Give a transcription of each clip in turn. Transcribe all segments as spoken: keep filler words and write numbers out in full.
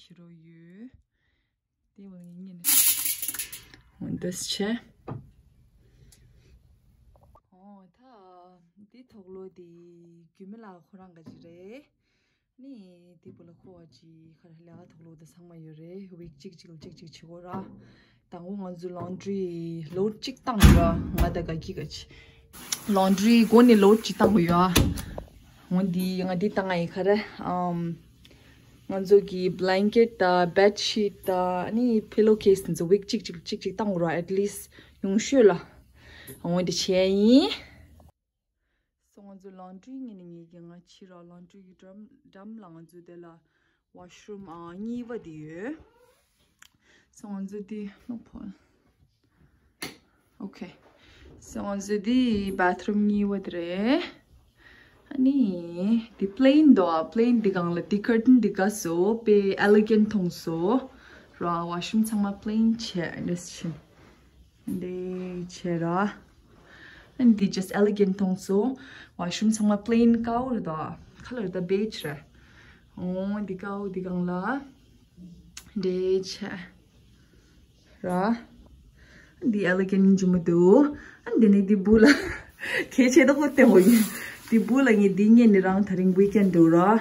དེ་རོ་ཡོད། དེ་བ་ངེད་གཉིས་ནས་འོ་འདུས་བྱས། འོ་ད་འདི་དོག་ལོ་དེ་རྒྱུད་མི་ལགས་ཁོ་རང་ག་ཅིག་རེད། ནི་དེ་བུ་ལ་ཁོ་བ་ཅི་ཁར་ལས་ཀ་དོག་ལོ་དེ་ཚང་མ་ཡོད་རེད། ཝིག་གཅིག་གཅིག་ལ་གཅིག་གཅིག་བྱེད་དགོས་ར། དང་པོ་ང་ཚོ་ལོན་ཌི་རི་ལོཌ་གཅིག་བཏང་ཡོད་ར། ང་ད་ག་གི་ག་ཅི་ལོན་ཌི་རི་མགོ་ནས་ལོཌ་གཅིག་བཏང་དགོས་ཡོད་ཨ། འོ་འདི་ང་འདི་བཏང་ང་ཡི་ཁ་ར། ཨམ། ང་ཚོ་གི་བྷི་ལན་ཀེཊ་དང་བེཌ་ཤིཊ་དང་ཨ་ནི་ཕི་ལོ་ཀེ་སི་དེ་ཚོ་ཝིག་གཅིག་གཅིག་གཅིག་གཅིག་བཏང་དགོས་ར། ཨེཊ་ལིསཊ་ཉུང་ཤོས་ལ། འོ་འདི་བྱས་ཡིན། སོ་ང་ཚོ་ལོན་ཌི་རི་ངེད་ནས་ངེད་ཀྱི་ང་ཕྱི་ར་ལོན་ཌི་རི་གི་ཌམ་ཌམ་ལ་ང་ཚོ་དེ་ལ་ཝ་ཤི་རུམ་ཨ་གཉིས་པ་དེ་ཡོད། སོ་ང་ཚོ་དེ་ནོ་ཕོལ། ཨོ་ཁེ། སོ་ང་ཚོ་དེ་བྷ་ཐི་རུམ་གཉིས་པ་དེ་རེད། ཨ་ནི་དེ་པི་ལེན་དོ་ཨ། པི་ལེན་དེ་སྒང་ལ་དེ་ཀར་ཊན་དེ་དགའ་སོ་དཔེ་ཨེ་ལི་གེན་ཊི་མཐོང་སོ་ར། ཝ་ཤི་རུམ་ཚང་མ་པི་ལེན་བྱས་འདྲ་ཞིག་འདི་བྱས་ར། ཨ་ནི་འདི་just elegant མཐོང་སོང་། ཝ་ཤི་རུམ་ཚང་མ་པི་ལེན་ཀའོ་རེད་དོ། ཁ་ལར་ད་བེཇ་རེད། འོ་འདི་ཀའོ་འདི་སྒང་ལ་འདི་བྱས་ར། འདི་elegant ཡིན་གྱི་མི་འདུག་ཨ་འདི་ནི་འདི་བུ་ལ་གལ་ཆེ་ཏོག་ཏོ་སྟོན་དགོས་ཡིན། འདི་བུ་ལ་ངས་འདི་ཉིན་ནི་རང་ད་རིང་ཝིག་ཨེན་འདུག་ར།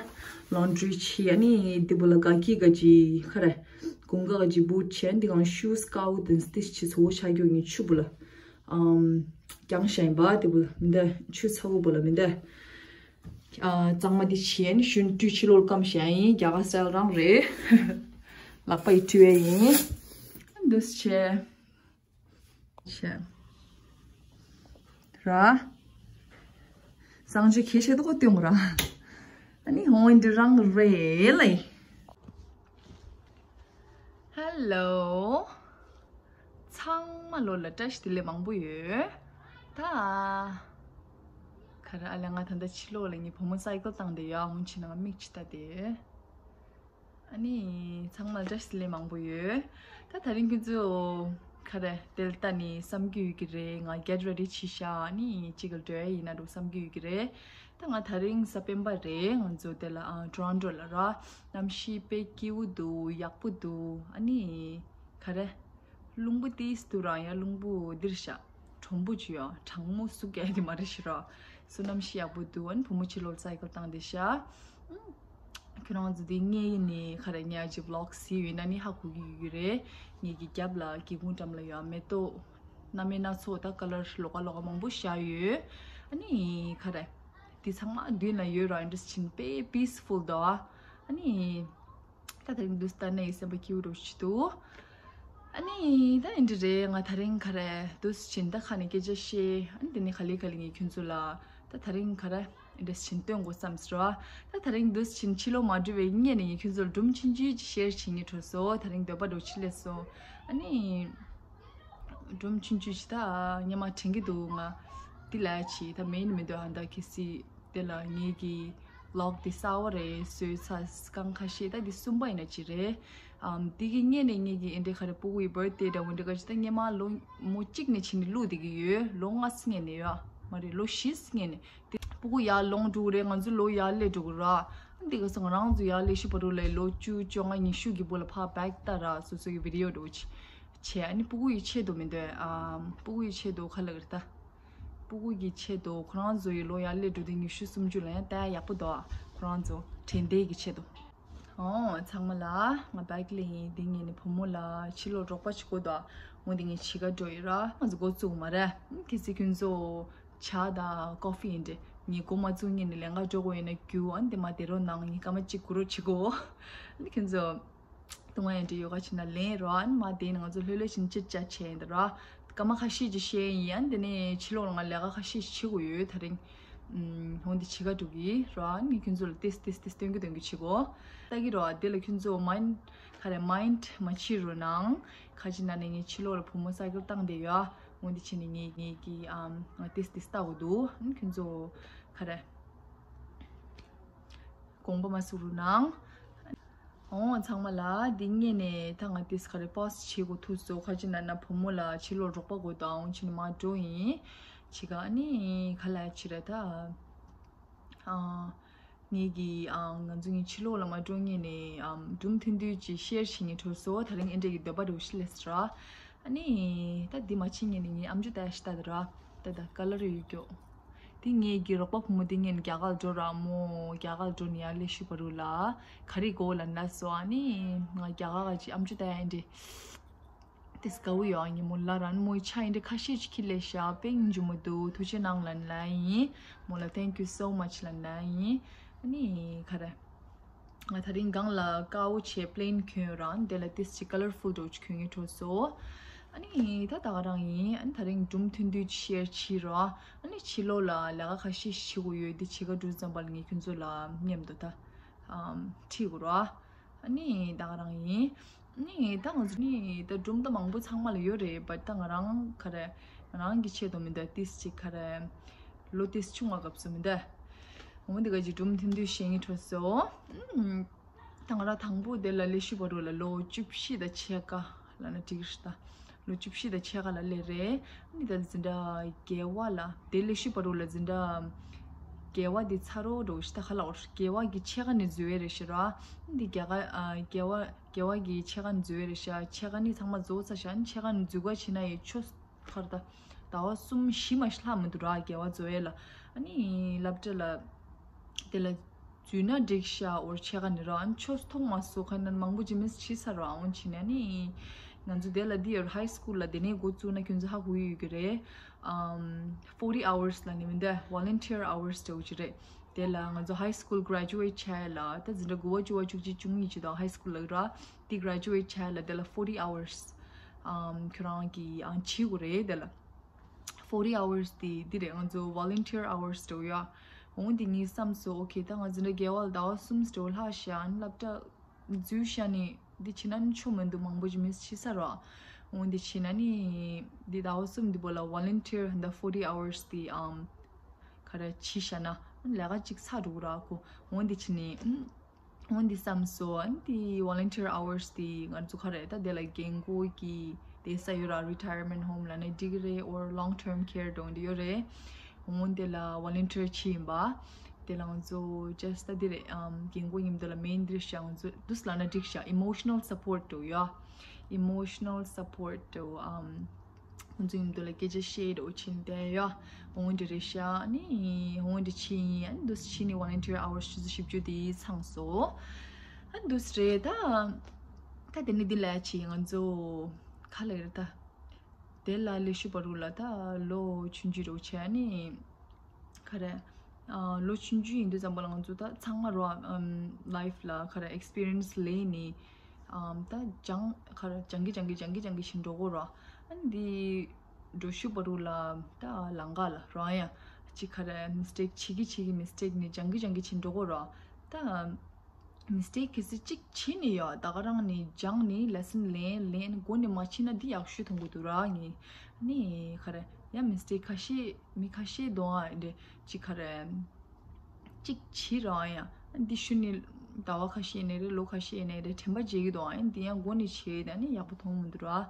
ལོན་ཌི་རི་བྱས། ཨ་ནི་འདི་བུ་ལ་ག་གི་ག་ཅི་ཁ་རེད། དགུན་ཁ་ག་ཅི་བུ་བྱས། འདི་གང་ཤུ་ཀའོ་དེ་སྟིས་ཆི་ཚོ་ཆ་རྒྱུ་ངས་ཆུ་བུ་ལ། ཨམ། རྒྱང་ཤ་ཡིན་པ་དེ་བུ་ལ་མི་འདའ། ཆུ་ཚ་བོ་བུ་ལ་མི་འདའ། ཨ་གཙང་མ་དེ་བྱས་ནས་ཤུན་ཏུ་ཕྱི་ལོགས་སྐམ་བྱས་ཡིན། རྒྱ་གར་སི་ཊལ་རང་རེད། ལག་པ་ཡི་བྲི་བས་ཡིན། འདུས་བྱས། བྱས། ར། སང་ཆུ་ཁྱེད་ཤེས་ཏོག་སྟོན་ར། ཨ་ནི་ཧོང་འདི་རང་རེད་ལེ། ཧེ་ལོ། ཚང་མ་ལོ་ལ་བཀྲ་ཤིས་བདེ་ལེགས་མང་པོ་ཡོད། ད། ཁ་ར་ཨ་ལ་ང་ད་ལྟ་ཕྱི་ལོགས་ལ་ངའི་བུ་མོ་སའི་ཀལ་བཏང་བསྡད་ཡོད། ཨ་འོན་ཆི་ན་ང་མིག་ཅི་ལྟ་དེ། ཨ་ནི་ཚང་མ་ལ་བཀྲ་ཤིས་བདེ་ལེགས་མང་པོ་ཡོད། ད་ད་རིང་ཁྱོད་ཚོ་ཁ་ར་དེ་ལ་ལྟ་ནི་བསམ་གྱི་ཡོད་ཀྱི་རེད། ང་གེཊ་རེ་ཌི་བྱས་ཤག་ཨ་ནི་གཅིག་ག་འགྲོ་ཡ་ཡིན་ན་འགྲོ་བསམ་གྱི་ཡོད་ཀྱི་རེད། ད་ང་ད་རིང་གཟའ་སྤེན་པ་རེད། ང་ཚོ་དེ་ལ་ཨ་ཊོ་རོན་ཊོ་ལ་ར། གནམ་གཤིས་དཔེ་སྐྱིད་པོ་འདུག་ཡག་པོ་འདུག་ཨ་ནི་ག་རེ། རླུང་བུ་ཏིས་འདུག་ར། ཡང་རླུང་བུ་འདིར་ཤག་གྲང་མོ་ཅིག་ཡོད། གྲང་མོ་སུ་ག་དེ་མ་རེད་ཤི་ར། སོ་གནམ་གཤིས་ཡག་པོ་འདུག་ཨ་ནི་བུ་མོ་ཕྱི་ལོགས་སའི་ཀལ་བཏང་བསྡད་ཤག་ཁྱོད་རང་ཚོ་འདི་ངའི་ནི་ཁ་ར་ངའི་ཨ་ཅི་བི་ལོག་གཟིགས་ཡོད་ན་ནི་ཧ་གོ་གི་ཡོད་ཀྱི་རེད། ངའི་གི་རྒྱབ་ལ་སྒེའུ་ཁུང་འགྲམ་ལ་ཡོད་མེ་ཏོག་སྣ་མིན་སྣ་ཚོགས་དང་ཀ་ལར་ལོགས་ཀ་ལོགས་ཀ་མང་པོ་བཞག་ཡོད། ཨ་ནི་ཁ་ར་འདི་ཚང་མ་མདུན་ལ་ཡོད་ར། ཨིན་ཊི་རེ་སི་ཊིང་དཔེ་པིས་ཕུལ་འདུག་ཨ་ནི་ད་ད་རིང་འདུག་ལྟ་ནས་སེམས་པ་སྐྱིད་པོ་འདྲ་ཞིག་འདུག་ཨ་ནི་ད་ཨིན་དྲི་རེད། ང་ད་རིང་ག་རེ་འདུག་ཕྱིན་ད་ཁ་ནས་སྐད་ཆ་བཤད། ཨ་ནི་དེ་ནས་ག་ལེ་ག་ལེ་ངས་ཁྱོད་ཚོ་ལ་ད་ད་རིང་ག་རེ་ཨིན་དྲི་ཕྱིན་སྟོན་དགོས་བསམ་ཟེར་བ། ད་ད་རིང་འདུག་ཕྱིན་ཕྱི་ལོགས་མ་འགྲོ་བའི་སྔོན་ནས་ངས་ཁྱོད་ཚོ་ལ་སྒྲུང་ཆུང་ཆུང་ཅིག་ཤེར་བྱེད་སྙིང་བྲོ་སོང་། ད་རིང་འདོད་པ་འདྲ་ཆེ་ལས་སོང་། ཨ་ནི་སྒྲུང་ཆུང་ཆུང་ཅིག་ད་སྔོན་མ་དྲན་གྱི་འདུག་ང་དེ་ལ་ཡ་ཆེ་ད་མེད་ནི་མི་འདུག་ཨ་ད་གལ་སྲིད། དེ་ལ་ངེད་ཀྱི་ལོག་དེ་གསར་བ་རེད། བཟོས་ཚར་སྐང་ཁ་ཤས་ད་དེ་གསུམ་པ་ཡིན་ན་ཅི་རེད། ཨམ་དེ་གི་སྔོན་ནས་ངེད་ཀྱི་ཨེ་འདྲའི་ག་རེ་སྤུ་གུ་ཡི་བར་ཐི་ཌེ་འདྲ་བོ་འདྲ་ག་ཅི་ད་སྔོན་མ་ལོ་མོ་གཅིག་ནས་ཕྱིན་ནས་བླུགས་བསྡད་ཀྱི་ཡོད། ལོ་ལྔ་སྔོན་ནས་ཡོད་མ་རེད། ལོ་བཞི་སྔོན་ནས་དེ་སྤུ་གུ་ཡར་ལོངས་འགྲོ་གི་རེད། ང་ཚོ་ལོ་ཡར་སླེབས་འགྲོ་གི་ར། དེ་ག་ས་ང་རང་ཚོ་ཡར་སླེབས་ཤུ་བར་དུ་ལ་ལོ་བཅུ་བཅོ་ལྔ་ཉི་ཤུ་གི་བུ་ལ་ཕར་བེག་ལྟ་ར་སོ་སོ་གི་བི་ཌི་ཡོ་འདྲ་བོ་ཅིག་བྱས། ཨ་ནི་སྤུ་གུ་ཡི་ཆེད་དུ་མི་འདོད། ཨམ་སྤུ་གུ་ཡི་ཆེད་དུ་ག་ལ་གི་རེད་ད། སྤུ་གུ་གི་ཆེད་དུ་ཁོ་རང་ཚོ་ཡི་ལོ་ཡར་སླེབས་འགྲོ་དུས་ཉི་ཤུ་སུམ་ཅུ་ལ་ཡང་ལྟ་ཡག་པོ་འདུག་ཁོ་རང་ཚོ་དྲན་རྟེན་གྱི་ཆེད་དུ། ཨོ་ཚང་མ་ལ་ང་བེག་ལེན་ཡིན། དེ་ངས་ནི་བུ་མོ་ལ་ཕྱི་ལོགས་རོགས་པ་བྱེད་དགོས་འདུག་འོ་དེ་ངས་བྱེད་ག་འགྲོ་ཡི་ར། ང་ཚོ་འགོ་བཙུགས་མ་རེད། གལ་སྲིད་ཁྱོད་ཚོ་ཇ་དང་ཀོ་ཕི་ཡིན་འདྲ་ངས་འགོ་མ་བཙུགས་སྔོན་ནས་ལེན་ག་འགྲོ་དགོས་ཡིན་ན་རྒྱུགས། ཨ་ནི་དེ་མ་བསྡད་རོགས་གནང་། ངས་སྐར་མ་གཅིག་སྒུག་རོགས་བྱེད་དགོས། ཨ་ནི་ཁྱོད་ཚོ། དུང་བ་ཡང་འདྲི་ཡོ་ག་ཕྱིན་ན་ལེན་རོ། ཨ་ནི་མ་དེ་ནི་ང་ཚོ་ལྷོད་ལྷོད་ཕྱིན་ཅི་ཅ་ཆེ་ཡིན་ད་རོ། སྐར་མ་ཁ་ཤས་ཅིག་བཤད་ཡིན། ཨ་ནི་དེ་ནས་ཕྱི་ལོགས་ལ་ང་ལས་ཀ་ཁ་ཤས་ཤིག་བྱེད་དགོས་ཡོད་ད་རིང་། ཨུམ་ཧོང་དེ་བྱེད་ག་འགྲོ་གི་རོ། ཨ་ནི་ཁྱོད་ཚོ་ལ་ཏིས་ཏིས་ཏིས་སྟོན་གི་སྟོན་གི་བྱེད་གོ། ལྟ་གི་རོ། དེ་ལ་ཁྱོད་ཚོ་མའིན་ཁ་རེ་མའིན་མ་བྱེད་རོ་ནང་། ཁ་ཅིག་ན་ནས་ངའི་ཕྱི་ལོགས་ལ་བུ་མོ་སའི་ཀལ་བཏང་བསྡད་ཡོད། ཨ་ཧོང་དེ་བྱས་ནས་ངའི་ངའི་གི་ཨམ་ང་ཏིས་ཏིས་ལྟ་དགོས་འདུག་ཨ་ནི་ཁྱོད་ཚོ་ཁ་རེ་དགོངས་པ་མ་ཚོམ་རོ་ནང་། ཨོ་ཚང་མ་ལ་འདི་སྔོན་ནས་ད་ང་ཏིས་ག་རེ་པོ་སི་ཊི་བྱེད་དགོས་ཐུག་སོ། ཁ་ཅིག་ན་ན་བུ་མོ་ལ་ཕྱི་ལོགས་རོགས་པ་དགོས་དང་ཕྱིན་ནས་མ་འགྲོ་ཡིན། ཕྱི་ག་ཨ་ནི་ག་ལ་ཕྱི་ར་ད། ཨ་ ངེད་ཀྱི་ཨ་ང་ཚོ་ངའི་ཕྱི་ལོགས་ལ་མ་འགྲོ་ངེས་ནས་ཨམ་སྒྲུང་ཐུང་ཐུང་ཅིག་ཤེར་བྱེད་ངེས་འཕྲོ་སོ། ད་རིང་ཨེ་འདྲས་ཀྱི་འདོད་པ་འདྲ་བོ་ཞིག་སླེབས་སོང་ར། ཨ་ནི་ད་འདི་མ་བྱེད་ངེས་ནས་ངའི་ཨམ་ཅོག་ལྟ་ཡ་ཞིག་ལྟ་དང་ར། ད་ད་ཀ་ལར་ཡོད་ཀྱོ། དེ་ངའི་གི་རོགས་པ་བུ་མོ་དེ་ངས་རྒྱ་གར་འགྲོ་ར་མོ། རྒྱ་གར་འགྲོ་ནས་ཡར་སླེབས་ཤུལ་བར་དུ་ལ་ག་རེ་དགོས་ལབ་ན་སོ། ཨ་ནི་ང་རྒྱ་གར་ག་ཅིག་ཨམ་ཅོག་ལྟ་ཡ་ཨེ་འདྲས། དེ་དགའ་བོ་ཡོད། ཨ་ནི་མོ་ལ་རང་མོའི་ཆ་ཨེ་འདྲས་ཁ་ཤས་ཅིག་ཁྱེར་སླེབས་ཤག་དཔེ་སྙིང་རྗེ་མོ་འདུག་ཐུགས་རྗེ་གནང་ལབ་ན་ཡིན། མོ་ལ་thank you so much ལབ་ན་ཡིན། ཨ་ནི་ག་རེ། ང་ད་རིང་སྒང་ལ་དཀར་པོ་བྱས་པི་ལེན་གྱོན་རང་དེ་ལ་ཏིས་ཅིག་ཀ་ལར་ཕུལ་འདྲ་བོ་ཅིག་གྱོན་ངེས་འཕྲོ་སོ། ཨ་ནི་ད་ད་ག་རང་ཡིན། ཨ་ནི་ད་རིང་སྒྲུང་ཐུང་ཐུང་ཅིག་ཤེར་བྱེད་རོགས། ཨ་ནི་ཕྱི་ལོགས་ལ་ལས་ཀ་ཁ་ཤས་ཤིག་བྱེད་དགོས་ཡོད། དེ་བྱེད་ག་འགྲོ་ཙམ་པ་ལ་ངས་ཁྱོད་ཚོ་ལ་མཉམ་དུ་ད་ཨམ་ཁྲིད་དགོས་རོགས། ཨ་ནི་ད་ག་རང་ཡིན། ཨ་ནི་ད་ང་ཚོ་ནི་ད་སྒྲུང་ད་མང་པོ་ཚང་མ་ལ་ཡོད་རེད། བཊ་ད་ང་རང་ག་རེ་ང་རང་གི་ཆེད་དུ་མི་འདུག་ཏིས་ཅིག་ག་རེ་ལོ་ཏིས་ཆུང་བ་སྐབས་སུ་མི་འདུག་འོ་འདི་ག་ཅིག་སྒྲུང་ཐུང་ཐུང་བཤད་ངེས་འཕྲོ་སོ། ཨམ། ད་ང་རང་དང་པོ་དེ་ལ་སླེབས་ཤུལ་བར་དུ་ལ་ལོ་བཅུ་བཞི་དང་ཕྱེད་ཀ་ལབ་ན་འགྲིག་རེད་ད། ལོ་བཅུ་བཞི་དང་ཕྱེད་ཀ་ལ་སླེབས་རེད། ཨ་ནི་ད་འཛིན་གྲྭ་བརྒྱད་པ་ལ་དེ་སླེབས་ཤུལ་བར་དུ་ལ་འཛིན་གྲྭ་བརྒྱད་པ་དེ་ཚར་རོ་འགྲོ་ཤི་ད་ག་ལ་འོར་བརྒྱད་པ་གི་ཕྱེད་ཀ་ནས་འཛུལ་བས་རེད་ཤི་ར། ཨ་ནི་དེ་བརྒྱད་ཀ་ཨ་བརྒྱད་པ་བརྒྱད་པ་གི་ཕྱེད་ཀ་ནས་འཛུལ་བས་རེད་ཤ། ཕྱེད་ཀ་ནི་ཚང་མ་རྫོགས་ཚར་ཤ། ཨ་ནི་ཕྱེད་ཀ་ནས་འཛུལ་ག་ཕྱིན་ན་ཡི་ཆོ་ཁར་ད་ཟླ་བ་གསུམ་བཞི་མ་ཞིག་ལྷག་མི་འདུག་ར་བརྒྱད་པ་རྫོགས་ཡས་ལ། ཨ་ནི་སློབ་གྲྭ་ལ་དེ་ལ་འཛུལ་ན་འགྲིག་ཤ་འོར་ཕྱེད་ཀ་ནི་ར། ཨ་ནི་ཆོས་མཐོང་མ་སོ་ཁ་ན་མང་པོ་ཅིག་མིས་བྱེད་ས་ར། འོན་ཕྱིན་ནས་ནི་ང་ཚོ་དེ་ལ་འདི་ཡོད་ཧའི་སྐུལ་ལ་དེ་ནས་འགོ་བཙུགས་ན་ཁྱོད་ཚོ་ཧ་གོ་ཡོད་ཀྱི་རེད། ཨམ་forty hours ལ་ནི་མི་འདུག volunteer hours འདྲ་བོ་ཅིག་རེད། དེ་ལ་ང་ཚོ་ཧའི་སྐུལ་གྷ་རེ་ཇུ་ཝེཊ་བྱས་ལ་ད་འཛིན་གྲྭ་དགུ་པ་བཅུ་པ་བཅུ་གཅིག་བཅུ་གཉིས་ཅིག་དང་ཧའི་སྐུལ་ལ་ར། དེ་གྷ་རེ་ཇུ་ཝེཊ་བྱས་ལ་དེ་ལ་forty hours ཨམ་ཁྱོད་རང་གི་ཨང་བྱེད་དགོས་རེད། དེ་ལ་forty hours དེ་འདི་རེད། ང་ཚོ་volunteer hours འདྲ་བོ་ཡ། འོང་དེ་ངའི་བསམ་སོ་ཨོ་ཁེ་ད་ང་འཛིན་གྲྭ་བརྒྱད་པ་ལ་ཟླ་བ་གསུམ་འདྲ་བོ་ལྷག་ཤག་ཨ་ནི་སློབ་གྲྭ་འཛུལ་ཤག་ནི་འདི་བྱེད་ན་ནི་ཆོ་མི་འདུག་མང་པོ་ཅིག་མིས་བྱེད་ས་ར། འོང་འདི་བྱེད་ན་ནི་འདི་ཟླ་བ་གསུམ་འདི་པོ་ལ་volunteer འདི་forty hours དེ་ཨམ་ག་རེ་བྱེད་ཤག་ན་ལས་ཀ་གཅིག་ཚར་འགྲོ་གི་ར་ཁོ། འོང་འདི་བྱེད་ནི་ཨམ། འོན་ཏེ་བསམ་སོ། ཨ་ནི་དེ་volunteer hours དེ་ང་ཚོ་ག་རེ་ད་དེ་ལ་རྒན་རྒོན་གྱི་བསྡད་ས་ཡོད་ར། retirement home ལབ་ནས་འགྲིག་གི་རེད། or long term care འདྲ་བོ་འདི་ཡོད་རེད། འོན་དེ་ལ་volunteer བྱེད་ཡིན་པ། དེ་ལ་ང་ཚོ་just ད་དེ་རེད། ཨམ་རྒན་རྒོན་མཉམ་དུ་ལ་main འདིར་བཞག་ང་ཚོ་འདུག་ལབ་ན་འགྲིག་བཞག emotional support འདྲ་བོ་ཡོད། emotional support འདྲ་བོ་ཨམ། ཁོང་ཚོ་མཉམ་དུ་ལ་སྐད་ཆ་བཤད་འགྲོ་ཕྱིན་ཏེ་ཡ། འོང་འདི་རེད་ཤག་ཨ་ནི་འོང་འདི་ཕྱིན་ཨ་ནི་འདུག་ཕྱིན་ནི་volunteer hours ཆུ་ཚོད་བཞི་བཅུ་དེ་ཚང་སོ། ཨ་འདུག་རེད་ད། ད་དེ་ནི་འདི་ལ་ཕྱིན་ང་ཚོ་ག་ལ་ཡོད་ད། དེ་ལ་ལས་ཞུ་བ་རུ་ལ་ད་ལོ་ཆུང་ཆུང་རུ་ཆེ་ཨ་ནི། ག་རེ། ཨ་ལོ་ཆུང་ཆུང་ཡིན་དུས་ཙམ་པ་ལ་ང་ཚོ་ད་ཚང་མ་རོ་ཨམ་life ལ་ག་རེ་experience ལེན་ནི་ཨམ་ད་སྦྱང་ག་རེ་སྦྱང་གི་སྦྱང་གི་སྦྱང་གི་སྦྱང་གི་ཕྱིན་འགྲོ་གོ་རོ། ཨ་ནི་འདི་འགྲོ་ཤུ་བ་རུ་ལ་ད་ལང་ག་ལ་རོ་ཡ་ཅི་ག་རེ་mistake བྱེད་གི་བྱེད་གི་mistake ནི་སྦྱང་གི་སྦྱང་གི་ཕྱིན་འགྲོ་གོ་རོ། ད་mistake གལ་སྲིད་གཅིག་བྱེད་ནི་ཡོད་ད་ག་རང་ནི་སྦྱང་ནི་lesson ལེན་ལེན་མགོ་ནི་མ་ཕྱིན་ན་འདི་ཡག་ཤོས་མཐོང་གི་འདུག་ར་ངས་ནི་ག་རེ་ཡ་mistake ཁ་ཤས་མི་ཁ་ཤས་གདོང་ཨ་འདྲེ་ཅི་ག་རེ་གཅིག་བྱེད་ར་ཡ་འདི་ཤུ་ནི་ཟླ་བ་ཁ་ཤས་ནས་རེད་ལོ་ཁ་ཤས་ནས་རེད་དྲན་པ་བརྗེད་ཀྱི་འདུག་ཨ་འདི་ཡང་མགོ་ནི་བྱེད་ད་ནི་ཡག་པོ་མཐོང་མི་འདུག་ར།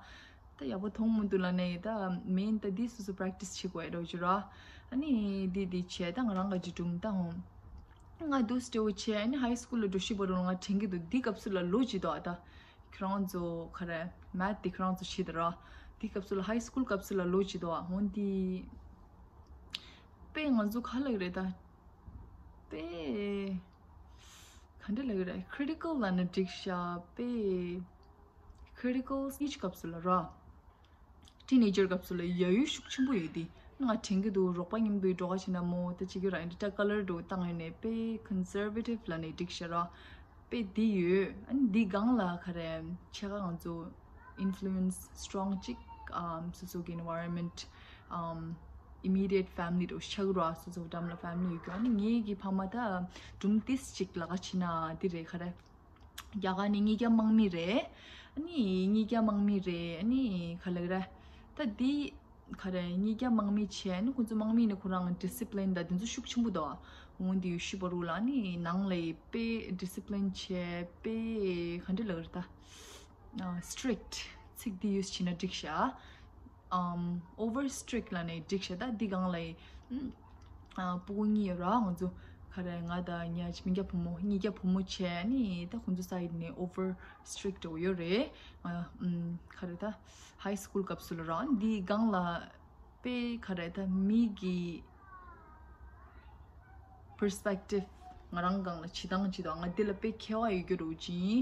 ད་ཡག་པོ་མཐོང་མི་འདུག་ལབ་ནས་ད་main ད་འདི་སོ་སོ་practice བྱེད་དགོས་ཡ་འདྲ་བོ་ཅིག་ར། ཨ་ནི་འདི་འདི་བྱས་ད་ང་རང་ག་ཅིག་སྒྲུང་ད་ཧོང་ང་འདུག་སེ་འདྲ་བོ་བྱས་ཨ་ནི་high school ལ་འགྲོ་ཤི་བ་རུ་ང་དྲན་གྱི་འདུག་འདི་སྐབས་སུ་ལ་ལོ་ཅིག་འདུག་ཨ་ད་ཁྱོད་རང་ཚོ་ག་རེ་math འདི་ཁྱོད་རང་ཚོ་བྱེད་ད་ར། འདི་སྐབས་སུ་ལ་high school སྐབས་སུ་ལ་ལོ་ཅིག་འདུག་ཨ་ཧོང་འདི་དཔེ་ང་ཚོ་ག་ལ་ཡོད་རེད་ད་དཔེ་ག་འདྲ་ལ་ཡོད་རེད་critical ལབ་ན་འགྲིག་ཤག་དཔེ། Critical stage སྐབས་སུ་ལ་ར། Teenager སྐབས་སུ་ལ་ཡ་ཡུལ་ཤུགས་ཆེན་པོ་ཡོད་དེ། ང་དྲན་གྱི་འདུག་རོགས་པ་མཉམ་དུ་འགྲོ་ག་ཕྱིན་ན་མོ་ད་ཅིག་གི་ར་ཨིན་ད་ཀ་ལར་འདྲ་བཏང་ཡོད་ནས་དཔེ་conservative ལབ་ནས་འགྲིག་ཤག་ར། དཔེ་འདི་ཡོད། ཨ་ནི་འདི་སྒང་ལ་ག་རེ་ཆེ་ག་ང་ཚོ་influence strong ཅིག་ཨམ་སོ་སོ་གི་environment ཨམ་immediate family འདྲ་ཤག་ར་སོ་སོ་འགྲམ་ལ་family ཡོད་ཀྱང་ཨ་ནི་ངེད་ཀྱི་ཕ་མ་ད་སྒྲུང་ཏིས་ཅིག་ལ་ག་ཕྱིན་ན་འདི་རེད་ག་རེ། རྒྱ་གར་ནི་གཉིས་ཀ་དམག་མི་རེད། ཨ་ནི་གཉིས་ཀ་དམག་མི་རེད། ཨ་ནི་ག་ལེགས་རེད། ད་འདི་ག་རེ་གཉིས་ཀ་དམག་མི་བྱས་ཨ་ནི་ཁོ་ཚོ་དམག་མི་ནི་ཁོ་རང་discipline ད་དེ་ཚོ་ཤུགས་ཆེན་པོ་འདུག་འོན་ཏེ་ཡུལ་ཤུལ་བ་རུ་ལ་ཨ་ནི་ནང་ལ་དཔེ་discipline བྱས་དཔེ་ག་འདྲ་ལེགས་རེད་ད། strict ཚིག་འདི་use བྱས་ན་འགྲིག་ཤག་ཨམ་over strict ལབ་ནས་འགྲིག་ཤག་ད་འདི་སྒང་ལ་ཨམ་ཨ་སྤུ་གུ་གཉིས་ཡོད་ར་ང་ཚོ་ག་ ག་རེ་ང་དང་ཉ་ཆི་མི་སྐྱ་བུ་མོ་གཉིས་སྐྱ་བུ་མོ་བྱས་ནི་ད་ཁོང་ཚོ་སའིད་ནས་over strict འགྲོ་ཡོད་རེད། ཨ་ཨམ་ག་རེ་ད་high school སྐབས་སུ་ལ་རང་འདི་སྒང་ལ་དཔེ་ག་རེ་ད་མི་གི་perspective ང་རང་སྒང་ལ་བྱེད་སྟངས་བྱེད་སྟངས་ང་འདི་ལ་དཔེ་མཁས་པ་ཡོད་རྒྱུ་རུ་ཅིང་།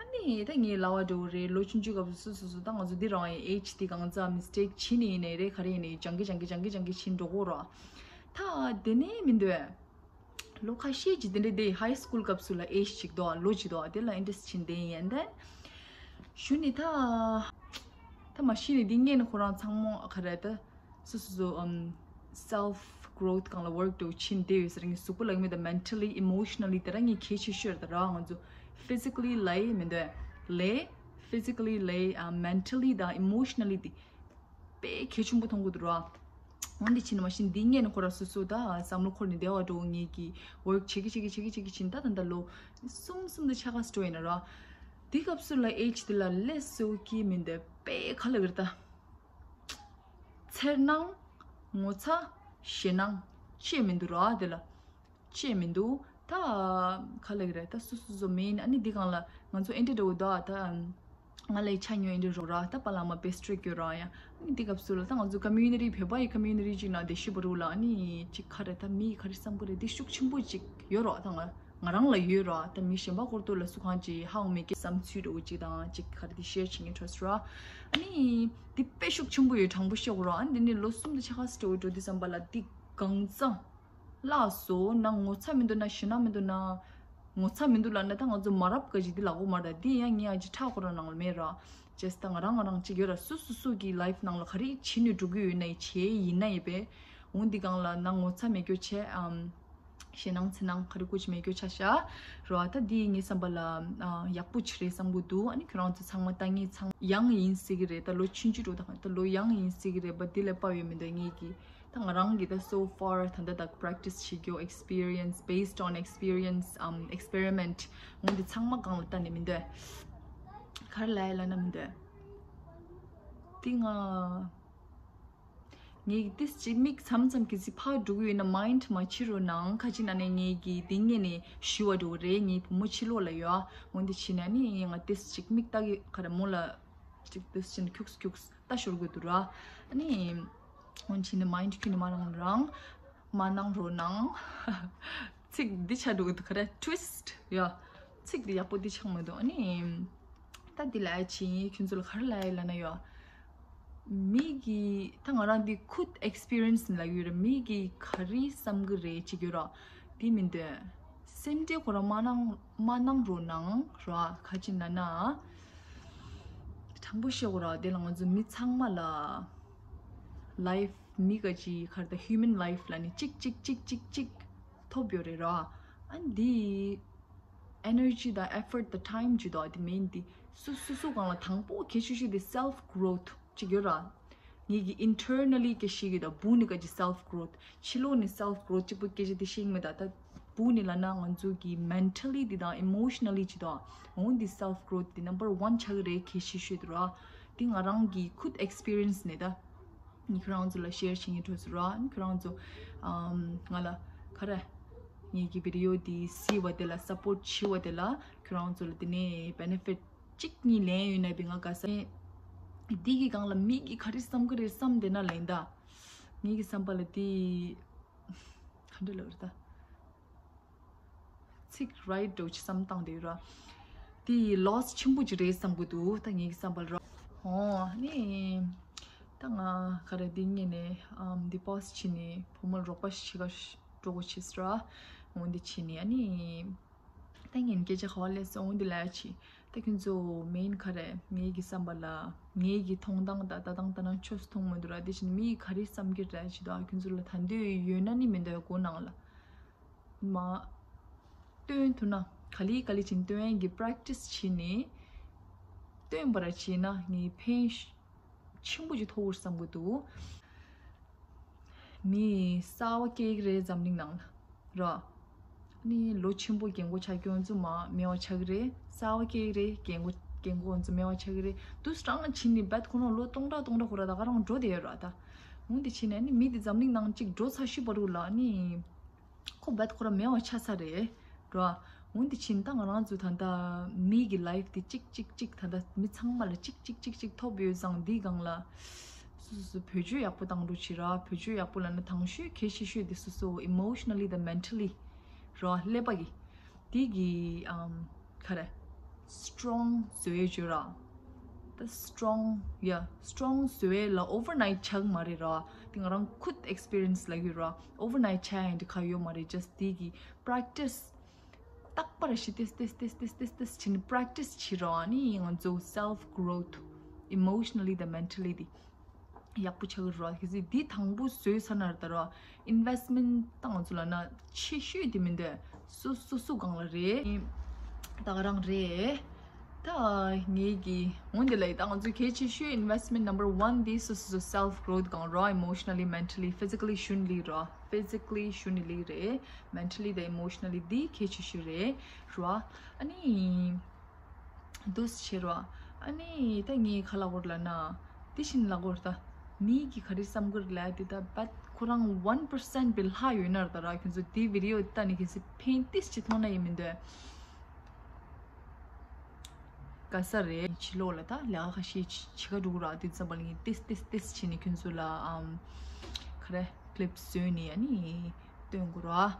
ཨ་ནི་ད་ངའི་ལ་བ་འགྲོ་རེད། ལོ་ཆུང་ཆུང་སྐབས་སུ་སུ་སུ་ད་ང་ཚོ་འདི་རང་ཡི་age འདི་གང་ཙམ་mistake བྱེད་ནི་ཡིན་ནའི་རེད། ག་རེ་ཡིན་ནའི་སྦྱང་གི་སྦྱང་གི་སྦྱང་གི་སྦྱང་གི་ཕྱིན་འགྲོ་གོ་ར། ད་དེ་ནས་མི་འདོད། ལོ་ཁ་ཤས་ཀྱི་དེ་འདྲ་དེ་high school སྐབས་སུ་ལ་age ཅིག་འདུག་ལོ་ཅིག་འདུག་དེ་ལ་interest ཕྱིན་དེ་ཡིན་དེ། ཞུ་ནི་ད། ད་མ་ཤི་ནི་འདི་ངས་ནི་ཁོ་རང་ཚང་མ་ག་རེ་ད། སོ་སོ་སོ་ཨམ་self growth སྒང་ལ་work འགྲོ་ཕྱིན་དེ་ཡོད་ཟེར། ངའི་གཟུགས་པོ་ལ་མི་ད་mentally emotionally དེ་ར་ངས་གལ་ཆེ་ཤོས་རེད། ད་ར་ང་ཚོ་physically ལའི་མི་འདོད་ལའི་physically ལའི་ཨ་mentally དང་emotionally དེ་དཔེ་གལ་ཆེན་པོ་མཐོང་གི་འདུག་ར། འོན་ཏེ་ཕྱིན་མ་ཤི་འདི་ངས་ནི་ཁོ་ར་སོ་སོ་ད་བསམ་བློ་འཁོར་ནས་བསྡད་པ་འགྲོ་ངེས་ཀྱི་work བྱེད་ཀྱི་བྱེད་ཀྱི་བྱེད་ཀྱི་བྱེད་ཀྱི་ཕྱིན་ད་ད་ད་ལོ་གསུམ་གསུམ་དུ་ཆ་ག་སྤྲོ་ཡིན་ན་ར། དེ་སྐབས་སུ་ལ་age དེ་ལ་ལས་སུ་ཀྱི་མི་འདོད་དཔེ་ག་ལ་གི་རེད་ད། འཚེར་སྣང་། ངོ་ཚ། ཞེད་སྣང་ཅེས་མི་འདུག་ར་དེ་ལ། ཅེས་མི་འདུག་ད་ག་ལ་གི་རེད་ད་སུ་སུ་སུ་མིན་ཨ་ནི་འདི་གང་ལ་ང་ཚོ་ཨེ་འདྲ་འདྲ་བོ་ད་ད་ང་ལ་ཆ་ཉོ་ཨེ་འདྲ་རོ་ར་ད་པ་ལ་མ་best trick ཡོད་ར་ཡ་ཨ་ནི་འདི་སྐབས་སུ་ལ་ད་ང་ཚོ་community བོད་པ་ཡི་community ཅིག་ན་དེ་ཤི་བ་རུ་ལ་ཨ་ནི་ཅིག་ག་རེད་ད་མི་ག་རེ་བསམ་གི་རེད་འདི་ཤུགས་ཆེན་པོ་ཅིག་ཡོད་རོ་ད་ང་། ང་རང་ལ་ཡོད་ར། ད་མི་གཞན་པ་སྐོར་ཐོག་ལ་སུ་གང་ཅིག་ཧ་གོ་མེད་ཀི་བསམ་ཚུལ་འདྲ་བོ་ཅིག་དང་ཅིག་ག་རེ་དེ་ཤེར་བྱེད་མཁན་འཕྲོ་སུ་ར། ཨ་ནི་དེ་དཔེ་ཤུགས་ཆེན་པོ་ཡོད་དྲང་པོ་བཤད་དགོས་ར། ཨ་ནི་དེ་ནི་ལོ་གསུམ་དུ་ཆ་ག་སི་འདྲ་བོ་འགྲོ་དུས་ཙམ་པ་ལ་དེ་གང་ཙང་བརླག་སོ་ན་ངོ་ཚ་མི་འདུག་ན་ཞེད་སྣང་མི་འདུག་ན་ངོ་ཚ་མི་འདུག་ལབ་ན་ད་ང་ཚོ་མ་རབས་ག་ཅིག་དེ་ལབ་དགོས་མ་རེད་ད། དེ་ཡང་ངས་ཨ་ཅིག་ཁྲག་ཁོ་ར་ནང་ལ་མེད་ར། ཅེས་ད་ང་རང་ང་རང་ཅིག་ཡོད་ར། སུ་སུ་སུ་གི་life ནང་ལ་ག་རེ་བྱེད་ནས་འགྲོ་གི་ཡོད་ན་ཡི་བྱེད་ཡིན་ན་ཡི་པས་འོང་འདི་གང་ལ་ན་ངོ་ཚ་མེད་རྒྱུ་བྱས་ཨམ། ཞེད་སྣང་འཚེར་སྣང་ག་རེ་ཀུ་ཅི་མེད་རྒྱུ་ཆ་ཤ་རོ། ཨ་ད་འདི་ངའི་བསམ་པ་ལ་ཨ་ཡག་པོ་ཅིག་རེད་བསམ་གི་འདུག་ཨ་ནི་ཁྱོད་རང་ཚོ་ཚང་མ་ལྟ་ངའི་ཚང་ཡང་ཡིན་སྲིད་གི་རེད། ད་ལོ་ཆུང་ཆུང་འགྲོ་ད་ད་ལོ་ཡང་ཡིན་སྲིད་གི་རེད་པ། འདི་ལས་པ་ཡོད་མི་འདུག་ངེད་ཀྱི་ད་ང་རང་གི་ད་so far ད་ད་ད་practice བྱེད་རྒྱུ་experience based on experience ཨམ་experiment འོང་འདི་ཚང་མ་གང་ལ་ལྟ་ནས་མི་འདུག་ག་རེ་ལ་ཡ་ལ་ན་མི་འདུག་འདི་ང་། ངས་ཏིས་ཅིག་མིག་མཚམས་མཚམས་གི་ཚིག་ཕར་འགྲོ་གི་ཡོད་ན་mind མ་བྱེད་རོགས་གནང་། ཁ་ཅིག་ན་ནས་ངས་ཀྱི་འདི་ངས་ནས་ཞུ་བ་འགྲོ་གི་རེད། ངའི་བུ་མོ་ཕྱི་ལོགས་ལ་ཡོད་ཨ། འོན་ཏེ་ཕྱིན་ན་ནི་ང་ཏིས་ཅིག་མིག་ལྟ་གི་ཁ་ར་མོ་ལ་ཅིག་ཏིས་ཅིག་ཁྱུགས་ཁྱུགས་ལྟ་ཤོར་དགོས་འདུག་ར། ཨ་ནི་འོན་ཕྱིན་ནི་mind ཁྱོད་ནི་མ་གནང་རང་མ་གནང་རོགས་གནང་། ཚིག་འདི་ཆ་འགྲོ་གི་འདུག་ག་རེ་twist ཡ། ཚིག་འདི་ཡག་པོ་འདི་ཆགས་མི་འདུག་ཨ་ནི། ད་འདི་ལ་ཡ་ཆི་ཡིན་ཁྱོད་ཚོ་ལ་ག་རེ་ལ་ཡ་ལ་ན་ཡོད། མི་གི་ད་ང་རང་འདི་ཁུད་experience ལ་ཡོད་ར། མི་གི་ག་རེ་བསམ་གི་རེད་ཅིག་ཡོད་ར། འདི་མི་འདོད། སེམས་ཁྲལ་ཁོ་རང་མ་གནང་མ་གནང་རོགས་གནང་ར། ཁ་ཅིག་ན་ན། དྲང་པོ་བཤད་དགོས་ར། དེ་ལ་ང་ཚོ་མི་ཚང་མ་ལ་life མི་ག་ཅིག་ག་རེ་ད་human life ལ་ནི་ཅིག་ཅིག་ཅིག་ཅིག་ཅིག་ཐོབ་ཡོད་རེད་ར། ཨ་འདི། energy དང་effort དང་time ཇི་ལྟར་དེ་མིན་དེ་སུ་སུ་སུ་གང་ལ་དང་པོ་གལ་ཆེ་ཤོས་དེ་self growth ཅིག་ཡོད་ར། ངེད་ཀྱི་internally སྐད་ཤེས་ཀྱི་དང་བུ་ནི་ག་ཅི་self growth ཕྱི་ལོགས་ནི་self growth གཅིག་པུ་སྐད་ཆ་དེ་ཤེས་ཀྱི་མེད་ད། ད་བུ་ནི་ལ་ན་ང་ཚོ་གི་mentally དེ་དང་emotionally ཅི་དང་འོང་དེ་self growth དེ་number one ཆགས་ཀྱི་རེད་གལ་ཆེ་ཤོས་དེ་ར། དེ་ང་རང་གི་ཁུད་experience ནས་ད། ངས་ཁྱོད་རང་ཚོ་ལ་share བྱེད་མཁན་འགྲོ་ཟེར་ར། ཁྱོད་རང་ཚོ་ཨམ་ང་ལ་ག་རེ་ངེད་ཀྱི་video འདི་གཟིགས་པ་དེ་ལ་support བྱེད་པ་དེ་ལ་ཁྱོད་རང་ཚོ་ལ་དེ་ནས་benefit གཅིག་གཉིས་ལེན་ཡོད་ན་བི་ང་ག་ས་འདི་གི་སྒང་ལ་མི་གི་ག་རེ་བསམ་གི་རེད་བསམ་བསྡད་ན་ལེན་ད། ངེད་ཀྱི་བསམ་པ་ལ་དེ་ག་འདྲ་ལབ་རེད་ད། ཚིག་right འགྲོ་ཆི་བསམ་བཏང་དེ་ར། དེ་loss ཆེན་པོ་ཅིག་རེད་བསམ་གི་འདུག་ད་ངེད་ཀྱི་བསམ་པ་ལ་ར། ཧོ་ནི། ད་ང་ག་རེ་འདི་ངེད་ནས་ཨམ་འདི་post བྱས་ནས་བུ་མོ་ལ་རོགས་པ་ཞིག་ག་འགྲོ་དགོས་ཆེ་ཟེར་ར། འོ་འདི་བྱས་ནས་ཨ་ནི། ད་ངེད་སྐད་ཆ་ག་བ་ལས་སོང་འོ་འདི་ལ་ཡ་ཆི། ད་ཁྱོད་ཚོ་མིན་ག་རེ་ངེད་ཀྱི་བསམ་པ་ལ་ངེད་ཀྱི་མཐོང་སྟངས་ད་ལྟ་སྟངས་ད་ནང་ཆོས་མཐོང་མི་འདུག་ར། དེ་བཞིན་མི་ག་རེ་བསམ་གི་ར་ཆི་ད་ཁྱོད་ཚོ་ལ་ད་འདོད་ཡོད་ན་ནི་མི་འདོད་གོ་ནང་ལ། མ། སྟོན་ཐུབ་ན་ག་ལེ་ག་ལེ་བྱིན་སྟོན་གྱི་practice བྱེད་ནས་སྟོན་པར་བྱེད་ན་ངས་ཕན་ཆེན་པོ་ཅིག་ཐོགས་བསམ་གི་འདུག་མི་གསར་བ་སྐྱེས་ཀྱི་རེད་འཛམ་གླིང་ནང་ལ་ར། ནི་ལོ་ཆེན་པོ་རྒན་གོག་ཆགས་ཀྱི་འོང་ཚུལ་མ་མེད་པ་ཆགས་ཀྱི་རེད། གསར་བ་སྐྱེས་ཀྱི་རེད་རྒན་གོག་རྒན་གོག་འོང་ཚུལ་མེད་པ་ཆགས་ཀྱི་རེད། དུས་རང་ཕྱིན་ནི་བད་ཁོ་ན་ལོ་སྟོང་ཕྲག་སྟོང་ཕྲག་ཁོ་ར་ད་ག་རང་འགྲོ་བསྡད་ཡོད་ར་ད། འོང་དེ་ཕྱིན་ནས་ནི་མི་དེ་འཛམ་གླིང་ནང་གཅིག་འགྲོ་ཚར་ཤི་བ་རུ་ལ་ནི། ཨོ་བད་ཁོ་ར་མེད་པ་ཆགས་ས་རེད། ར། འོན་ཏེ་ཕྱིན་ད་ང་རང་ཚོ་ད་ལྟ་མི་གི་ལའིཕ་དེ་གཅིག་གཅིག་གཅིག་ད་ལྟ་མི་ཚང་མ་ལ་གཅིག་གཅིག་གཅིག་གཅིག་ཐོབ་ཡོད་ཙང་འདིའི་སྒང་ལ་སོ་སོ་སོ་བེད་སྤྱོད་ཡག་པོ་བཏང་རོགས་བྱེད་ར། བེད་སྤྱོད་ཡག་པོ་ལབ་ན་དང་ཤོས་གལ་ཆེ་ཤོས་དེ་སོ་སོ་emotionally དང་mentally ར་ཀླད་པ་གི་དེ་གི་ཨམ་ག་རེ་strong བཟོ་ཡས་བྱོས་ར། ད་strong yeah strong བཟོ་ཡས་ལ་overnight ཆགས་མ་རེད་ར། དེ་ང་རང་ཁུད་experience ལ་ཡོད་ར། overnight ཆགས་ཡས་འདི་ག་ཡོད་མ་རེད། just དེ་གི་practice རྟག་པར་ཞིག་ཏེས་ཏེས་ཏེས་ཏེས་ཏེས་ཏེས་བྱས་ནས་practice བྱེད་རོགས། ཨ་ནི་ང་ཚོ་self growth emotionally དང་mentally དེ་ཡག་པོ་ཆགས་ཀྱི་རོགས། གལ་སྲིད་འདི་དང་པོ་བཟོས་ཚར་ན་ད་རོགས་investment ད་ང་ཚོ་ལབ་ན་ཆེ་ཤོས་དེ་མི་འདུག་སོ་སོ་སོ་སྒང་ལ་རེད། ད་ག་རང་རེད། ད་ངེད་ཀྱི་འོན་ཏེ་ལ་ད་ང་ཚོ་གལ་ཆེ་ཤོས་investment number one དེ་སོ་སོ་self growth སྒང་རོགས། emotionally mentally physically ཤུན་ལི་རོགས། physically ཤུན་ལི་རེད། mentally དང་emotionally འདི་གལ་ཆེ་ཤོས་རེད་རོགས། ཨ་ནི་འདུས་བྱས་རོགས། ཨ་ནི་ད་ངས་ག་ལབ་དགོས་ལབ་ན་དེ་བཞིན་ལབ་དགོས་ད། མི་གིས་ག་རེ་བསམ་གི་རེད་ལབ་དེ་ད་བད་ཁོ་རང་one percent པའི་ལྷག་ཡོད་ན་ར། ད་ར་ཁྱོད་ཚོ་དེ་video ལྟ་ནས་གལ་སྲིད་ཕན་ཏིས་ཅིག་ཐོགས་ན་ཡིན་མི་འདོད། ག་ས་རེད། ཕྱི་ལོགས་ལ་ད་ལས་ཀ་ཁ་ཤས་བྱེད་ག་འགྲོ་གི་ར། དེ་ཙམ་པ་ལ་ངས་ཏིས་ཏིས་ཏིས་བྱས་ནས་ཁྱོད་ཚོ་ལ་ཨམ་ག་རེ་clip བཟོས་ནས་ཨ་ནི་སྟོན་དགོས་ར།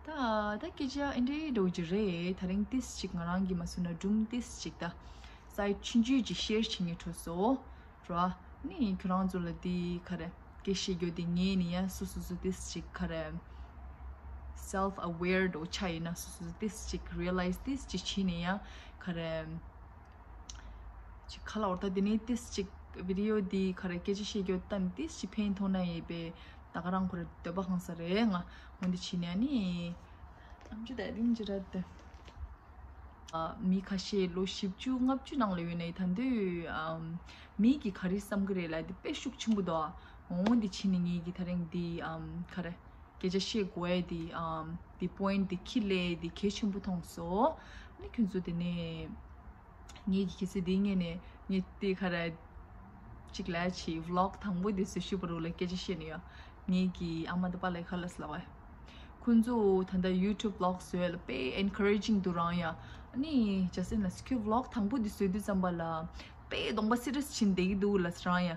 ད་ད་སྐད་ཆ་ཨེ་འདྲའི་འགྲོ་གི་རེད། ད་རིང་ཏིས་ཅིག་ང་རང་གིས་མ་བཟོས་ན་སྒྲུང་ཏིས་ཅིག་ད་སའི་ཆུང་ཆུང་ཅིག་share བྱེད་ངེས་འཕྲོ་སོ་ར། ནི་ཁྱོད་རང་ཚོ་ལ་དེ་ག་རེ་སྐད་བཤད་རྒྱུ་དེ་ངས་ནི་ཡ་སོ་སོ་སོ་ཏིས་ཅིག་ག་རེ་self aware འགྲོ་ཆ་ཡིན་ན་སོ་སོ་སོ་ཏིས་ཅིག་realize ཏིས་ཅིག་བྱས་ནས་ཡ་ག་རེ། ཅིག་ཁ་ལ་འོར་ད་དེ་ནས་ཏིས་ཅིག་video འདི་ག་རེ་སྐད་ཆ་བཤད་རྒྱུ་ད་ནི་ཏིས་ཅིག་ཕན་ཐོགས་ན་ཡིན་པས། ད་ག་རང་ཁོ་རེ་འདོད་པ་ཧང་ས་རེད། ང་འོན་ཏེ་བྱས་ནས་ནི་ཨམ་ཅི་ད་དིང་ཅི་ར་ད་མི་ཁ་ཤས་ལོ་བཞི་བཅུ་ལྔ་བཅུ་ནང་ལ་ཡོད་ནས་ད་འདོད་མི་གི་ག་རེ་བསམ་གི་རེད་ལ་དེ་དཔེ་ཤུགས་ཆེན་པོ་འདུག་འོན་ཏེ་བྱས་ནས་ངེད་ཀྱི་ད་རིང་འདི་ག་རེ། སྐད་ཆ་བཤད་དགོས་ཡས་དེ་ཨམ་དེ་point དེ་ཁྱི་ལས་དེ་གལ་ཆེན་པོ་མཐོང་སོང་། ཨ་ནི་ཁྱོད་ཚོ་དེ་ནས་ངེད་ཀྱི་གལ་སྲིད་དེ་ངེད་ནས་ངེད་དེ་ག་རེ་གཅིག་ལ་ཆེ་vlog དང་པོ་དེ་སུ་ཞུ་བ་རུ་ལ་སྐད་ཆ་བཤད་ནས་ཡོད། ངེད་ཀྱི་ཨ་མ་དང་པ་ལ་ཁ་ལ་སླ་བ། ཁོང་ཚོ་ད་ལྟ་YouTube vlog བཟོས་ལ་དཔེ་encouraging འདུག་རང་ཡ། ཨ་ནི་just in ལ་ཁྱོད་vlog དང་པོ་དེ་བཟོས་དུས་ཙམ་པ་ལ་དཔེ་གདོང་པ་serious ཕྱིན་བསྡད་ཀྱི་འདུག་ལ་རང་ཡ།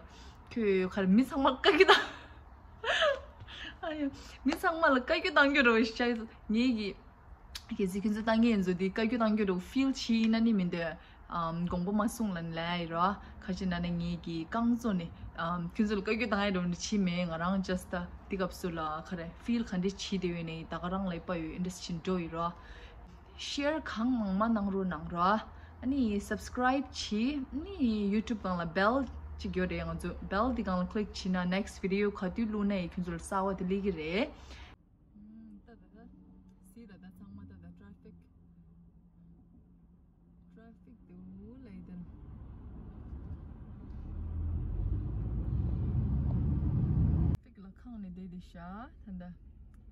ཁྱོད་ག་རེ་མི་ཚང་མ་བཀའ་བཀྱོན་དང་། ཨ་ཡ། མི་ཚང་མ་ལ་བཀའ་བཀྱོན་བཏང་རྒྱུ་རེད་ཤག་ངེད་ཀྱི། གལ་སྲིད་ཁྱོད་ཚོ་ལྟ་མཁན་ཚོ་འདི་བཀའ་བཀྱོན་བཏང་རྒྱུ་རེད་feel བྱེད་ཡིན་ན་ནི་མི་འདོད། ཨམ་དགོངས་པ་མ་གསུང་ལ་ནི་ལས་ཡི་རོ། ཁ་ཅིག་ན་ནི་ངེད་ཀྱི་རྐང་བཙོ་ནི་ཨམ་ཁྱོད་ཚོ་ལ་བཀའ་བཀྱོན་བཏང་ཡ་རེད་ནི་བྱེད་མེད། ང་རང་just ད་འདི་སྐབས་སུ་ལ་ག་རེ་feel ག་འདྲ་བྱེད་བསྡད་ཡོད་ནི་ད་ག་རང་ལ་ཡི་པ་ཡོད་interest བྱེད་འགྲོ་ཡི་རོ། share གང་མང་མང་གནང་རོགས་གནང་རོགས། ཨ་ནི་subscribe བྱེད། ཨ་ནི་YouTube སྒང་ལ་bell གཅིག་ཡོད་རེད། ང་ཚོ་bell འདི་སྒང་ལ་click བྱེད་ན་next video ག་དུས་བླུགས་ན་ཡི་ཁྱོད་ཚོ་ལ་གསར་བ་དེ་སླེབས་ཀྱི་རེད། ད་ད་ད་སི་ད་ད་ཚང་མ་ད་ད་traffic traffic དེ་འུ་ལས་དེ་traffic ལ་ཁང་ནས་བསྡད་དེ་ཤ་ད་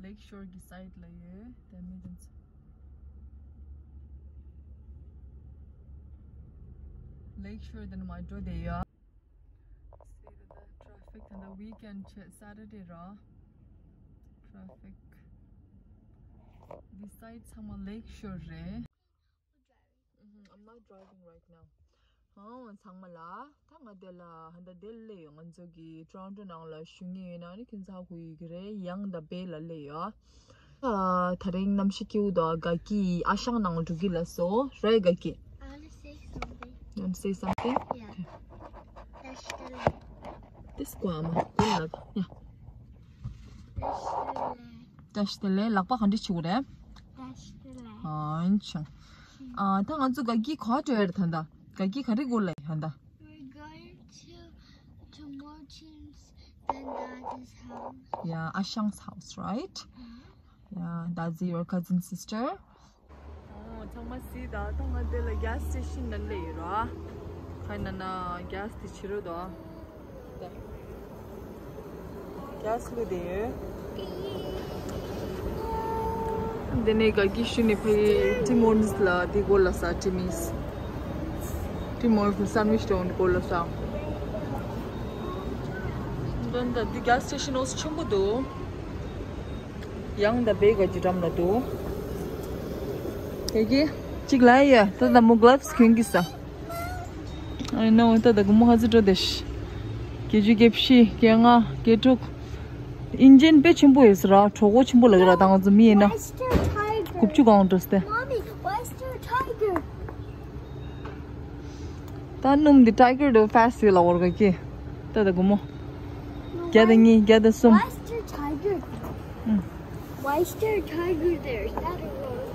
ད་Lake Shore གི་side ལ་ཡོད་དེ་མི་དེ་ཚོ། Lake Shore དེ་ནས་མར་འགྲོ་བསྡད་ཡོད། སི་ད་ད་traffic ད་ད་weekend བྱས་Saturday ར། traffic འདི་side ཚང་མ Lake Shore རེད། Mm-hmm. I'm not driving right now. ཨང་ཚང་མ་ལ་ད་ང་དེ་ལ་ཧན་ད་དེ་ལས་ཡོད། ང་ཚོ་གི་Toronto ནང་ལ་བཞུགས་མཁན་ཡིན་ན་ནི་ཁྱོད་ཚོ་ཧ་གོ་ཡི་གི་རེད། ཡང་ད་བེ་ལ་སླེབས་ཡོད། ཨ་ད་རིང་གནམ་གཤིས་སྐྱིད་པོ་འདུག་ག་གི་ཨ་ཞང་ནང་ལ་འགྲོ་གི་ལ་སོ་རེད་ག་གི I want to say something. You want to say something? Yeah. Okay. That's the This guy, I'm a good. Yeah. That's the ལག་པ་ག་འདྲ་བྱེད་དགོས་རེད། ཨ་ཨིན་ཆང་། ཨ་ད་ང་ཚོ་ག་གི་ག་འགྲོ་ཡ་རེད་ད་ད། ག་གི་ག་རེ་དགོས་ལ་ཡ་ད། We're going to to Martin's and Daddy's house. Yeah, Ashang's house, right? Yeah, that's your cousin sister. ཨོ་ཚང་མ་སི་ད་ད་ང་འདི་ལ་gas station ནང་སླེབས་ཡོད་ར། ཁ་ན་ན་gas དེ་ཕྱི་རུ་དོ། Gas བླུགས་བསྡད་ཡོད། འདི་ནས་ག་གི་ཤུ་ནི་ཕའི་Tim Hortons ལ་དེ་གོ་ལ་ས་Timmy's Tim Hortons sandwich དེ་གོ་ལ་ས། འདི་འདི་འདི་gas station ཨོ་ཆེན་པོ་འདུག་ཡང་ད་བེ་ག་ཅི་འགྲམ་ལ་འདུག་ཁྱེད་ཀྱིས་གཅིག་ལ་ཡ་ད་ད་མོ་གླབ་སི་གྱོན་གྱི་ས། ཨ་ནོ་ད་ད་གུ་མོ་ཧ་ཙི་འགྲོ་དེ་ཤི། བརྒྱད་ཅུ་གྱ་བཞི་གྱ་ལྔ་གྱ་དྲུག་ཨིན་ཇན་དཔེ་ཆེན་པོ་ཡོད་ས་ར། གྲོགས་པོ་ཆེན་པོ་ལ་གི་ར་ད་ང་ཚོ་མི་ཡིན་ན། Western tiger. དགུ་བཅུ་གང་འགྲོ་སྟེ། Mommy, Western tiger. ད་སྣུམ་འདི་ཊའི་གར་དུ་ཕེ་སི་ཡོད་ལ་འོར་ག་ཀི། ད་ད་གུ་མོ། བརྒྱ་དང་གཉིས་བརྒྱ་དང་གསུམ། Western tiger. ཨུམ། Western tiger there. Is that a road?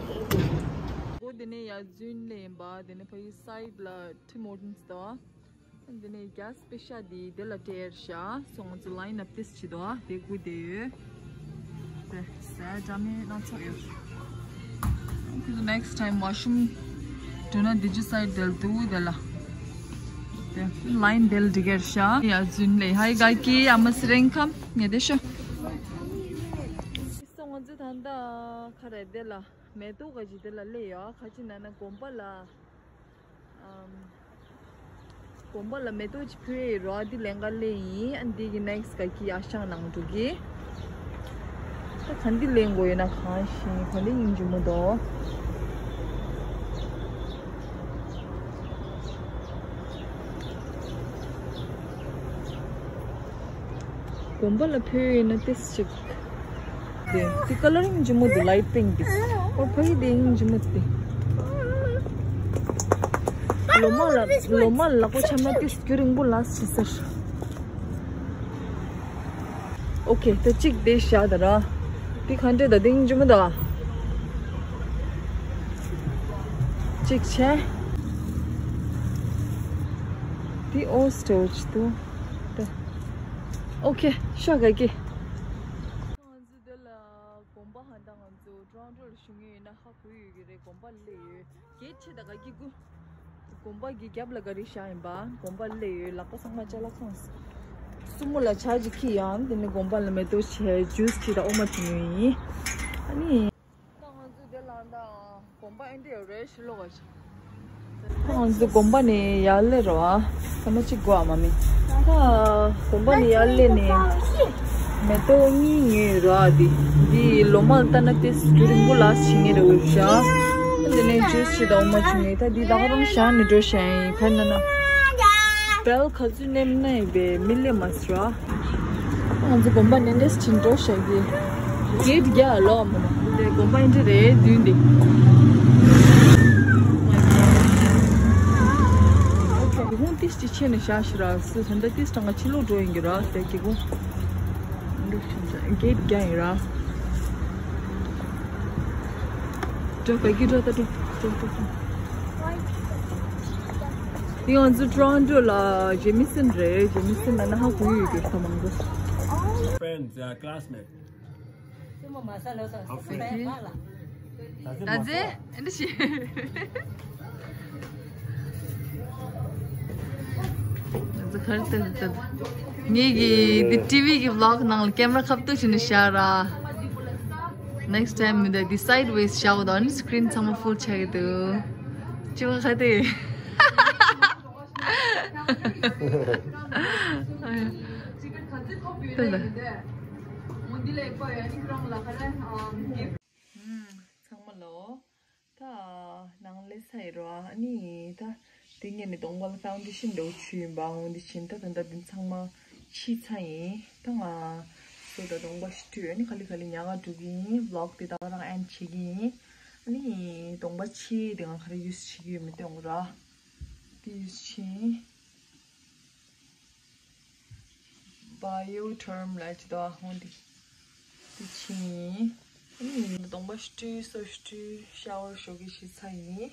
གོ་དེ་ནས་ཡར་རྫུན་ལེན་པ་དེ་ནས་ཕ་ཡི་སའིད་ལ་ཊིམ་ཧོར་ཊན་སི་དང་། དེ་ནས་རྒྱ་སྤེ་ཤ་དེ་དེ་ལ་སྤྲད་ཤག་སོང་ང་ཚོ་ལའིན་ཨབ་ཏིས་བྱེད་དོ་དེ་སྒུག་བསྡད་ཡོད། དེ་ཟ་འདྲ་མིན་སྣ་ཚོགས་ཡོད། ཁྱོད་ཚོ་ནེག་སི་ཊའིམ་ཝ་ཤི་རུམ་འགྲོ་ན་དེ་ཅི་སའིད་དེ་ལ་འདུག་དེ་ལ། དེ་ལའིན་དེ་ལ་འགྲིག་གེར་ཤག་ཡ་རྫུན་ལེ་ཧའི་ག་ཀི་ཨ་མ་སི་རེང་ཁམ་ངེ་དེ་ཤོ། སོང་ང་ཚོ་ད་ལྟ་ཁ་རེ་དེ་ལ་མེ་ཏོག་ག་ཅི་དེ་ལ་སླེབས་ཡོད། ཁ་ཅིག་ན་ན་དགོན་པ་ལ། ཨམ། དགོན་པ་ལ་མེ་ཏོག་ཅིག་ཕུལ་ཡས་རོ་ཨ་འདི་ལེན་ག་ལེན་ཡིན། ཨ་འདི་གི་ནེག་སི་ག་ཀི་ཨ་ཤང་ནང་འགྲོ་གི། ད་ག་འདི་ལེན་དགོས་ཡོད་ན་གང་ཤེས་ག་འདི་ཡིན་གྱི་མོ་དོ། དགོན་པ་ལ་ཕུལ་ཡས་ན་ཏིས་ཅིག་དེ་དེ་ཀ་ལར་ཡིན་གྱི་མོ་དེ་ལའིཊ་པིང་དེ། ཨོ་ཕ་གི་དེ་ཡིན་གྱི་མོ་དེ། ལོ་མ་ལ་ལོ་མ་ལ་ལག་པ་འཆང་ན་དེ་སྐྱུ་རིང་པོ་ལ་ཤི་ཟེར། ཨོ་ཁེ་ད་གཅིག་དེ་བཞག་ད་ར། དེ་ག་འདྲ་ད་དེ་ཡིན་གྱི་མོ་ད། གཅིག་བྱས། དེ་ཨོ་སྟོ་ཅི་དུ། ད། ཨོ་ཁེ་ཤ་ག་གི། ང་ཚོ་འདི་ལ་དགོན་པ་ཧ་ད་ང་ཚོ་ཊོ་རོན་ཊོ་ལ་བཞུགས་མཁན་ཡིན་ན་ཧ་གོ་ཡོད་ཀྱི་རེད། དགོན་པ་སླེབས་ཡོད། གེ་ཊི་ཕྱེ་ད་ག་གི་གུ། དགོན་པ་གི་རྒྱབ་ལ་ག་རེ་བཞག་ཡིན་པ། དགོན་པ་སླེབས་ཡོད། ལག་པ་ཚང་མ་ཅ་ལག་ཚང་སོང་། སྲུ་མོ་ལ་ཇ་ཅིག་ཁྱེར་ཡོང་། དེ་ནས་དགོན་པ་ལ་མེ་ཏོག་བྱས་ཇུས་ཁྱེར་དང་འོ་མ་བྱིན་ཡོད་ཡིན། ཨ་ནི། ད་ང་ཚོ་འདི་ལ་ད་དགོན་པ་ཨེ་འདྲ་ཡོད་རེད་ཤི་ལོ་ག་ཤི། ང་ཚོ་དགོན་པ་ནས་ཡར་སླེབས་རོ་ཨ། ས་མ་གཅིག་དགོས་ཨ་མ་མི། ད་དགོན་པ་ནས་ཡར་སླེབས་ནས་མེ་ཏོག་གཉིས་ཉོས་རོ་ཨ། འདི་འདི་ལོ་མ་ལ་ལྟ་ན་དེ་སྐྱུ་རིང་པོ་ལ་ཕྱིན་ངེས་རེད་འུར་ཤ། དེ་ནས་ཇུས་ཅི་དང་འོ་མ་ཅི་ངེས་ད་འདི་ད་ག་རང་ཤ་ནས་འགྲོ་ཤ་ཡིན་ཁ་ན་ན། བེལ་ག་ཚོད་ནེམ་ན་ཡིན་པས་མི་ལེ་མ་སི་ར། ང་ཚོ་དགོན་པ་ནས་འདྲེས་ཕྱིན་འགྲོ་ཤག་གི། གེ་ཊི་རྒྱག་ལོ་མོ་ནོ། དེ་དགོན་པ་ཨིན་ཏྲི་རེད་མདུན་དེ། ཧོང་ཏིས་ཅི་ཆེ་ནས་ཤ་ཤི་ར་སི་ཧན་ད་ཏིས་གྲངས་ང་ཕྱི་ལོགས་འགྲོ་ཡིན་གི་ར་སྟེ་གི་གོ། གེ་ཊི་རྒྱག་ཡིན་ར། འགྲོ་ག་གི་འགྲོ་ད་འགྲོ་འགྲོ་འགྲོ་འགྲོ། འདི་ང་ཚོ་ཊོ་རོན་ཊོ་ལ་ཇེ་མི་སན་རེད། ཇེ་མི་སན་ལ་ན་ཧ་གོ་ཡོད་རྒྱུ་ཐ་མང་པོ། Friends, uh, classmate. ད་ཟེ་ཨེ་འདྲ་ཞིག་ང་ཚོ་གར་ཏེ་ལ་ཏེ་ལ། ངེད་ཀྱི་འདི་ཊི་ཝི་གི་བི་ལོག་ནང་ལ་ཀེམ་ར་ཁ་བཏུག་བྱས་ནས་བཞག་ར། Next time མི་འདུག་འདི་སའིཌ་ཝེ་སི་བཞག་འོ་དོ་ནི་སི་ཀི་རིན་ཚང་མ་ཕུལ་ཆགས་ཀྱི་འདུག་ཅི་བ་ཁ་ཏེ། ཏེ་ལ། ཚང་མ་ལོ། ད་ནང་ལས་ས་ཡི་རོ་ཨ་ནི་ད་དེ་ངས་ནི་གདོང་པ་ལ་ཕའུན་ཌེ་ཤན་འདྲ་བོ་བྱུགས་ཡིན་པ་འོ་འདི་བྱིན་ད་ད་ད་འདི་ཚང་མ་ཕྱིས་ཚར་ཡིན། ད་ང་སོ་ད་གདོང་པ་ཞིག་བཀྲུས་ཨ་ནི་ག་ལེ་ག་ལེ་ཉག་ག་འགྲོ་གི་ཡིན། བི་ལོག་དེ་ད་ག་རང་ཨེན་ཌི་བྱེད་ཀྱི་ཡིན། ཨ་ནི་གདོང་པ་ཕྱིས་དེ་ང་ག་རེ་ཡུ་སི་བྱེད་ཀྱི་ཡོད་མེད་སྟོན་དགོས་ར། དེ་ཡུ་སི་བྱེད་ཡིན། བ་ཡོ་ཐརམ་ལ་ཅི་ད་ཧོན་དི་དི་ཆིན། ཨ་ནི་གདོང་པ་ཞུ་སོ་ཞུ་ཤ་ཝར་ཞོག་གི་ཤི་ཚ་ཡིན།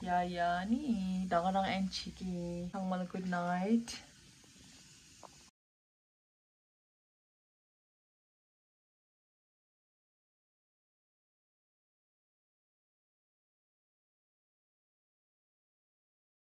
ཡ་ཡ་ནི་ད་ག་རང་ཨེན་ཆི་གི་ཡིན། ཚང་མ་ལ་good night།